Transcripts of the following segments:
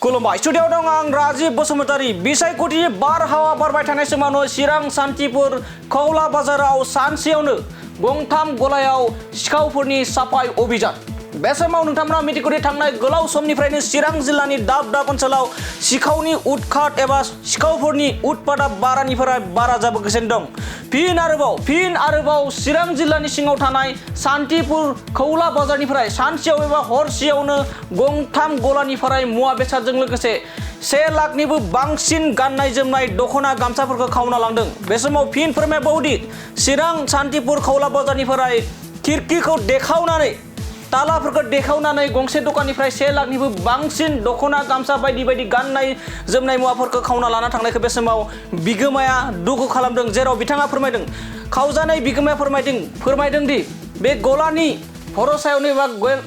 खुलुमबाय स्टुडियाव दं आं राजीव बसुमतारी बिसायख'थि बारहावा बारबाय थानाय समावनो चिरां सान्थिपुर खौला बाजाराव सानसेयावनो गंथाम गलायाव सिखावफोरनि साफाय अभियान बे समाव नोंथांमोना मिथिगौदि थांनाय गोलाव समनिफ्रायनो चिरां जिल्लानि दाब दाब ओनसोलाव सिखावनि उदखात एबा सिखावफोरनि उत्पाता बारानिफ्राय बारा जाबोगासिनो दं। फिन आरोबाव चिरां जिल्लानि सिङाव थानाय सान्थिपुर खौला बाजारनिफ्राय सानसेयाव एबा हरसेयावनो गंथाम गलानिफ्राय मुवा बेसादजों लोगोसे 1 लाखनिबो बांसिन गाननाय जोमनाय दख'ना गामसाफोरखौ खावना लांदों। बे समाव फिन फोरमायबावदि चिरां सान्थिपुर खौला बाजारनिफ्राय खिरखिखौ देखावनानै तालाफोरखौ देखावनानै गंसे दखाननिफ्राय 1 लाखनिबो बांसिन दख'ना गामसा बायदि बायदि गाननाय जोमनाय मुवाफोरखौ खावना लाना थांनायखौ बे समाव बिगोमाया दुखु खालामदों। जेराव बिथाङा फोरमायदों खावजानाय बिगोमाया फोरमायदों दि बे गलानि भरसायावनो एबा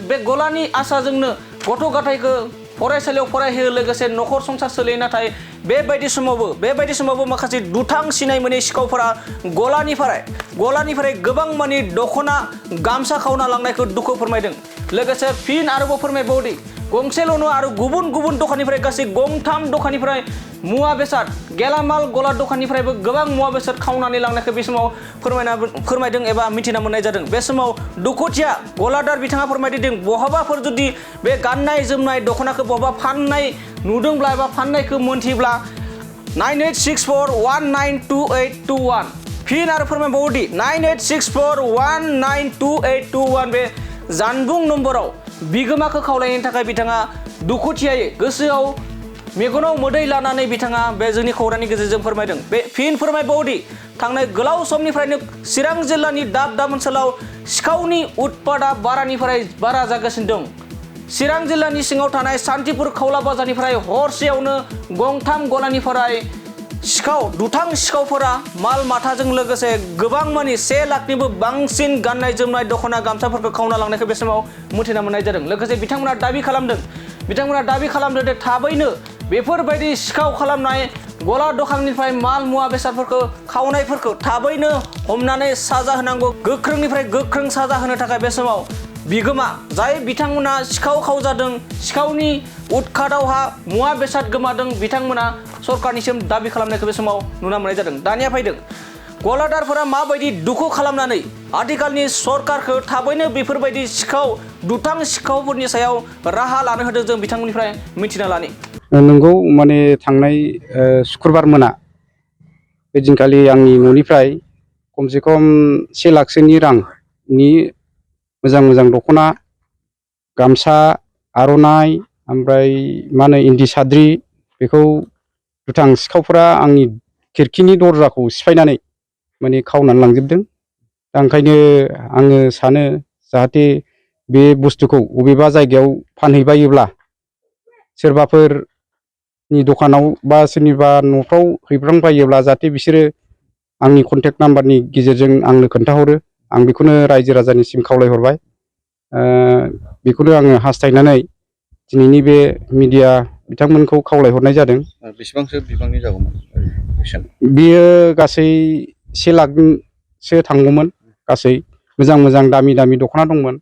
बे गलानि आसाजोंनो गथ' गथायखौ फरायसालियाव फरायहोयो लोगोसे न'खर संसार सोलियो। नाथाय बेबायदि समावबो माखासे दुथां सिनाय मोनै सिखावफोरा गलानिफ्राय गोबां मानि दख'ना गामसा खावना लांनायखौ दुखु फोरमायदों। लोगोसे फिन आरोबाव फोरमायबावदि गंसेल' नङा आरो गुबुन दखाननिफ्राय गासै गंथाम दखाननिफ्राय मुवा बेसाद गेलामाल गला दखाननिफ्रायबो गोबां मुवा बेसाद खावनानै लांनायखौ बे समाव फोरमायदों एबा मिथिना मोननाय जादों। बे समाव दुखुथिया गलादार बिथाङा फोरमायदों बहाबाफोर जुदि बे गाननाय जोमनाय दख'नाखौ बहाबा फाननाय नुदोंब्ला एबा फाननायखौ मोनथिब्ला 9864192821 फिन आरो फोरमायबावोदि 9864192821 बे जानबुं नम्बराव बिगोमाखौ खावलायनायनि थाखाय बिथाङा दुखुथियायै गोसोआव मेगनाव मोदै लानानै बिथाङा बे जोंनि खौरांनि गेजेरजों फोरमायदों। बे फिन फोरमायबावोदि थांनाय गोलाव समनिफ्रायनो चिरां जिल्लानि दाब दाब ओनसोलाव सिखावनि उत्पाता बारानिफ्राय बारा जागासिनो दं। चिरां जिल्लानि सिङाव थानाय सान्थिपुर खौला बाजारनिफ्राय हरसेयावनो गंथाम गलानिफ्राय दुथां सिखावफोरा माल माथाजों लोगोसे गोबां मानि 1 लाखनिबो बांसिन गाननाय जोमनाय दख'ना गामसाफोरखौ खावना लांनायखौ बे समाव मिथिना मोननाय जादों। लोगोसे बिथांमोना दाबि खालामदों दि थाबैनो बेफोरबायदि सिखाव खालामनाय गला दखाननिफ्राय माल मुवा बेसादफोरखौ खावनायफोरखौ थाबैनो हमनानै साजा होनांगौ। गोख्रोंनिफ्राय गोख्रों साजा होनो थाखाय बे समाव बिगोमा जाय बिथांमोना सिखाव खावजादों सिखावनि उदखातावहा मुवा बेसाद गोमादों बिथांमोना सरकारनिसिम दाबि खालामनायखौ बे समाव नुना मोननाय जादों। दानिया फैदों गलादारफोरा माबायदि दुखु खालामनानै आथिखालनि सरकारखौ थाबैनो बेफोरबायदि दुथां सिखावफोरनि सायाव राहा लानो होदों जों बिथांमोननिफ्राय मिथिना लानि। नंगौ माने थांनाय शुक्रबार मोना बे दिनखालि आंनि न'निफ्राय खमसे खम 1 लाखसोनि रांनि मोजां दख'ना गामसा आर'नाइ ओमफ्राय मा होनो इन्दि साद्रि बेखौ दुथां सिखावफोरा आंनि खिरखिनि दरजाखौ सिफायनानै माने खावनानै लांजोबदों। दा ओंखायनो आङो सानो जाहाथे बे बुस्थुखौ बबेबा जायगायाव फानहैबायोब्ला सोरबाफोरनि दखानाव बा सोरनिबा न'फ्राव हैब्रांबायोब्ला जाहाथे बिसोरो आंनि कन्टेक्ट नाम्बारनि गेजेरजों आंनो खोन्थाहरो। आं बेखौनो रायजो राजानिसिम खावलायहरबाय। बेखौनो आङो हास्थायनानै दिनैनि बे मिडिया बिथांमोनखौ खावलायहरनाय जादों। बेसेबांसो बिबांनि जागौमोन बियो गासै 1 लाखसो थांगौमोन। गासै मोजां दामि दख'ना दंमोन।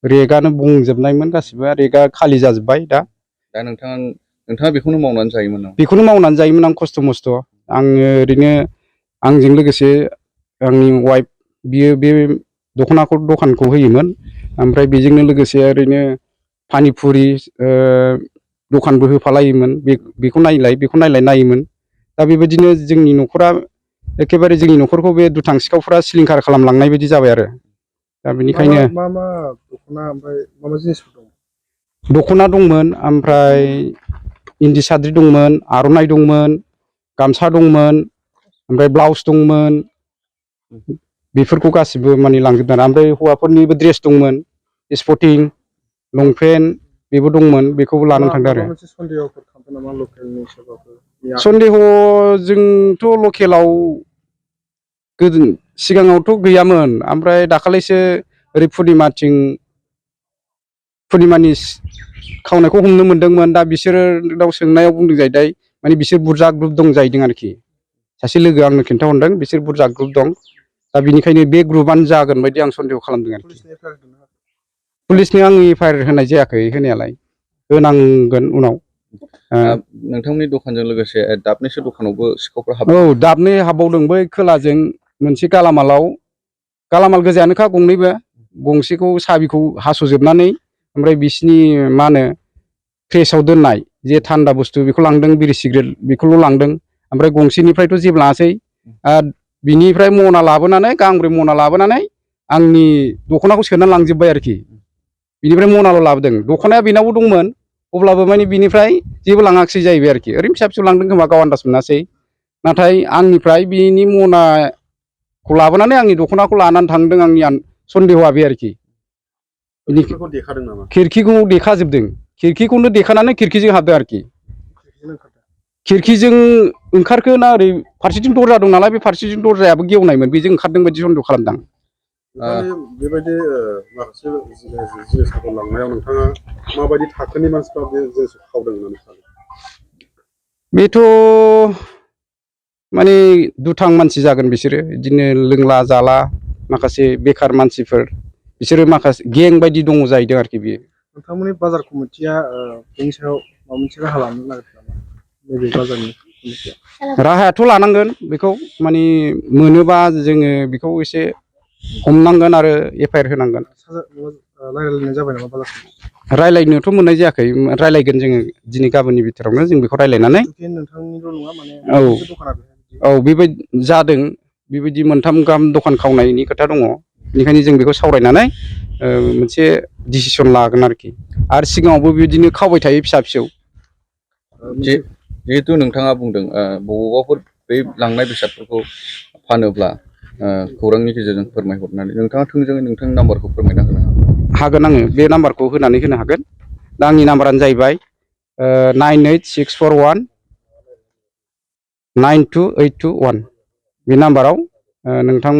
रेगानो बुंजोबनायमोन गासिबो रेगा खालि जाजोब्बाय। दा नोंथाङा बेखौनो मावनानै जायोमोन नामा? बेखौनो मावनानै जायोमोन आं खस्थ' मस्थ'। आङो ओरैनो आंजों लोगोसे आंनि वाइफ बियो बे दखानखौ होयोमोन। ओमफ्राय बेजोंनो लोगोसे ओरैनो पानिपुरि दखानबो होफालायोमोन। बेखौ नायलाय नायोमोन। दा बेबायदिनो जोंनि न'खरखौ बे दुथां सिखावफ्रा सिलिंखार खालामलांनाय बायदि जाबाय आरो। दा बेनिखायनो मा दख'ना ओमफ्राय मा जिनिसफोर दं? दख'ना दंमोन ओमफ्राय इन्दि साद्रि दंमोन आर'नाइ दंमोन गामसा दंमोन ओमफ्राय ब्लाउस दंमोन। बेफोरखौ गासिबो माने लांजोबदों। ओमफ्राय हौवाफोरनिबो ड्रेस दंमोन स्पर्टिं लंपेन्ट बेबो दंमोन। बेखौबो लानानै थांदों आरो। सन्देह जोंथ' लकेलाव सिगाङावथ' गैयामोन। ओमफ्राय दाखालिसो ओरै पुर्निमानि खावनायखौ हमनो मोनदोंमोन। दा बिसोरो सोंनायाव बुंदों जाहैबाय माने बिसोर बुरजा ग्रुप दं जाहैदों आरोखि। सासे लोगो आंनो खिन्थाहरदों बिसोर बुरजा ग्रुप दं। दा बिनिखायनो बे ग्रुपआनो जागोन बायदि आं सन्देह खालामदों आरोखि। पुलिसनो आं एफआइआर होनाय जायाखै होनायालाय होनांगोन उनाव। नोंथांमोननि दखानजों लोगोसे दाबनैसो दखानावबो सिखावफोर हाबो। औ दाबनै हाबावदों बै खोलाजों मोनसे गालामाल गोजायानोखा गंनैबो, गंसेखौ साबिखौ हास'जोबनानै ओमफ्राय बिसिनि मा होनो फ्रेसाव दोननाय जे थान्दा बुस्थु बेखौ लांदों, बिरि सिगारेट बेखौल' लांदों। ओमफ्राय गंसेनिफ्रायथ' जेबो लाङासै। बिनिफ्राय मना लाबोनानै गांब्रै मना लाबोनानै आंनि दख'नाखौ सोनानै लांजोब्बाय आरोखि। बिनिफ्राय मनाल' लाबोदों, दख'नाया बेनावबो दंमोन अब्लाबो माने बिनिफ्राय जेबो लाङाखिसै जाहैबाय आरोखि। ओरैनो फिसा फिसौ लांदों खोमा, गाव आन्दाज मोनासै। नाथाय आंनिफ्राय बिनि मनाखौ लाबोनानै आंनि दख'नाखौ लानानै थांदों। आंनि सन्देहआ बे आरोखि। खिरखिफोरखौ देखादों नामा? खिरखिखौ देखाजोबदों, खिरखिखौनो देखानानै खिरखिजों हाबदों आरोखि। खिरखिजों ओंखारदों? खिरखिजों ओंखारखो ना ओरै फारसेथिं दरजा दं नालाय, बे फारसेथिं दरजायाबो गेवनायमोन, बेजों ओंखारदों बायदि सन्देह खालामदां। बेबायदि माखासे जिनिसफोरखौ लांनायाव नोंथाङा माबायदि थाखोनि मानसिफ्रा बे जिनिसखौ खावदों होननानै सानो? बेथ' माने दुथां मानसि जागोन बिसोरो, बिदिनो लोंला जाला माखासे बेखार मानसिफोर, बिसोरो माखासे गें बायदि दङ जाहैदों आरोखि बियो। नोंथांमोननि बाजार कमिटिया बेनि सायाव माबा मोनसे राहा लानो नागिरदों नामा? नैबे बाजारनि कमिटिया राहायाथ' लानांगोन बेखौ, माने मोनोबा जोङो बेखौ एसे हमनांगोन आरो एफआइआर होनांगोन। रायज्लायनाय जाबाय नामा बाजार कमिटिजों? रायज्लायनोथ' मोननाय जायाखै, रायज्लायगोन जोङो दिनै गाबोननि बिथोरावनो जों बेखौ रायज्लायनानै। नोंथांनिल' नङा माने औ दखाना औ बेबायदि जादों, बेबायदि 3 गाहाम दखान खावनायनि खोथा दङ। बेनिखायनो जों बेखौ सावरायनानै मोनसे डिसिसन लागोन आरोखि। आरो सिगाङावबो बिदिनो खावबाय थायो फिसा फिसौ। जिहेतु नोंथाङा बुंदों बबावबाफोर बै लांनाय बेसादफोरखौ फानोब्ला खौरांनि गेजेरजों फोरमायहरनानै, नोंथाङा थोंजोङै नोंथांनि नाम्बारखौ फोरमायना होनो हागोन। आङो बे नाम्बारखौ होनानै होनो हागोन। दा आंनि नाम्बारानो जाहैबाय 9864192821। बे नाम्बाराव नोंथां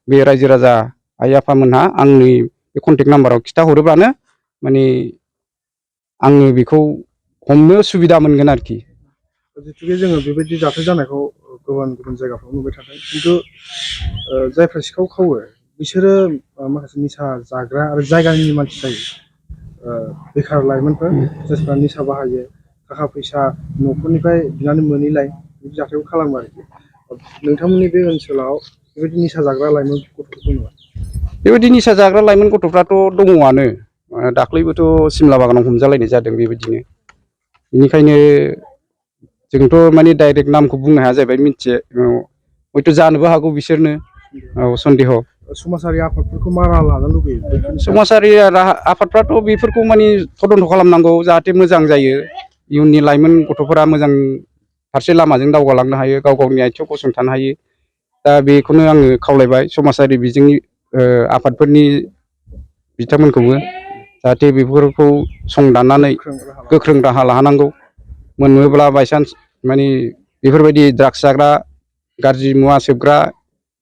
बे रायजो राजा आइ आफामोनहा आंनि बे कन्टेक्ट नाम्बाराव खिथाहरोब्लानो माने आङो बेखौ हमनो सुबिदा मोनगोन आरोखि। जिहेतुके जोङो बेबायदि जाथाय जानायखौ गुबुन गुबुन जायगाफ्राव नुबाय थादों, खिन्थु जायफ्रा सिखाव खावो बिसोरो माखासे निसा जाग्रा आरो जायगानि मानसि जायो। बेखार लाइमोनफोर जायफ्रा निसा बाहायो, थाखा फैसा न'खरनिफ्राय बिनानै मोनैलाय बिदि जाथायखौ खालामो आरोखि। नोंथांमोननि बे ओनसोलाव बेबायदि निसा जाग्रा लाइमोन गथ'फोर दं नामा? बेबायदि निसा जाग्रा लाइमोन गथ'फ्राथ' दङआनो। दाख्लैबोथ' सिमला बागानाव हमजालायनाय जादों बेबायदिनो। बेनिखायनो जोंथ' माने डाइरेक्ट नामखौ बुंनो हाया जाहैबाय, मिथियो। हयथ' जानोबो हागौ बिसोरनो। औ सन्देह। समाजारि आफादफोरखौ मा राहा लानो लुबैयो? समाजारि आफादफ्राथ' बेफोरखौ माने तदन्त खालामनांगौ, जाहाथे मोजां जायो। इयुननि लाइमोन गथ'फोरा मोजां फारसे लामाजों दावगालांनो हायो, गाव गावनि आथिङाव गसंथानो हायो। दा बेखौनो आङो खावलायबाय समाजारि बिजोंनि आफादफोरनि बिथांमोनखौबो, जाहाथे बेफोरखौ संदाननानै गोख्रों राहा लानांगौ। मोनोब्ला बायसान्स माने बेफोरबायदि ड्राग्स जाग्रा, गाज्रि मुवा सोबग्रा,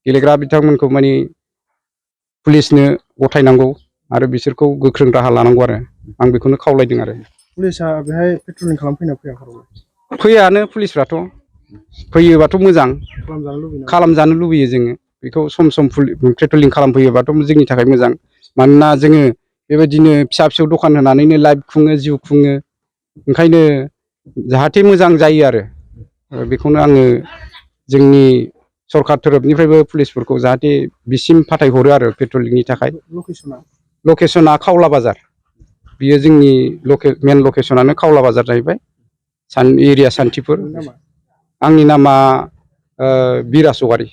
गेलेग्रा बिथांमोनखौ माने पुलिसनो गथायनांगौ आरो बिसोरखौ गोख्रों राहा लानांगौ आरो आं बेखौनो खावलायदों आरो। पुलिसा बेहाय पेट्रलिं खालामफैना फैयाखै? फैयानो पुलिसफ्राथ'। फैयोबाथ' मोजां, खालामजानो लुबैयो जोङो बेखौ। सम सम पेट्रलिं खालामफैयोबाथ' जोंनि थाखाय मोजां। मानोना जोङो बेबायदिनो फिसा फिसौ दखान होनानैनो लाइफ खुङो, जिउ खुङो। ओंखायनो जाहाथे मोजां जायो आरो बेखौनो आङो जोंनि सरखार तरफनिफ्रायबो पुलिसफोरखौ जाहाथे बिसिम फाथायहरो आरो पेट्रलिंनि थाखाय। लकेसना खावला बाजार, बियो जोंनि मेन लकेसनानो खावला बाजार जाहैबाय, एरिया सान्थिपुर। आंनि नामा बिराज औवारि।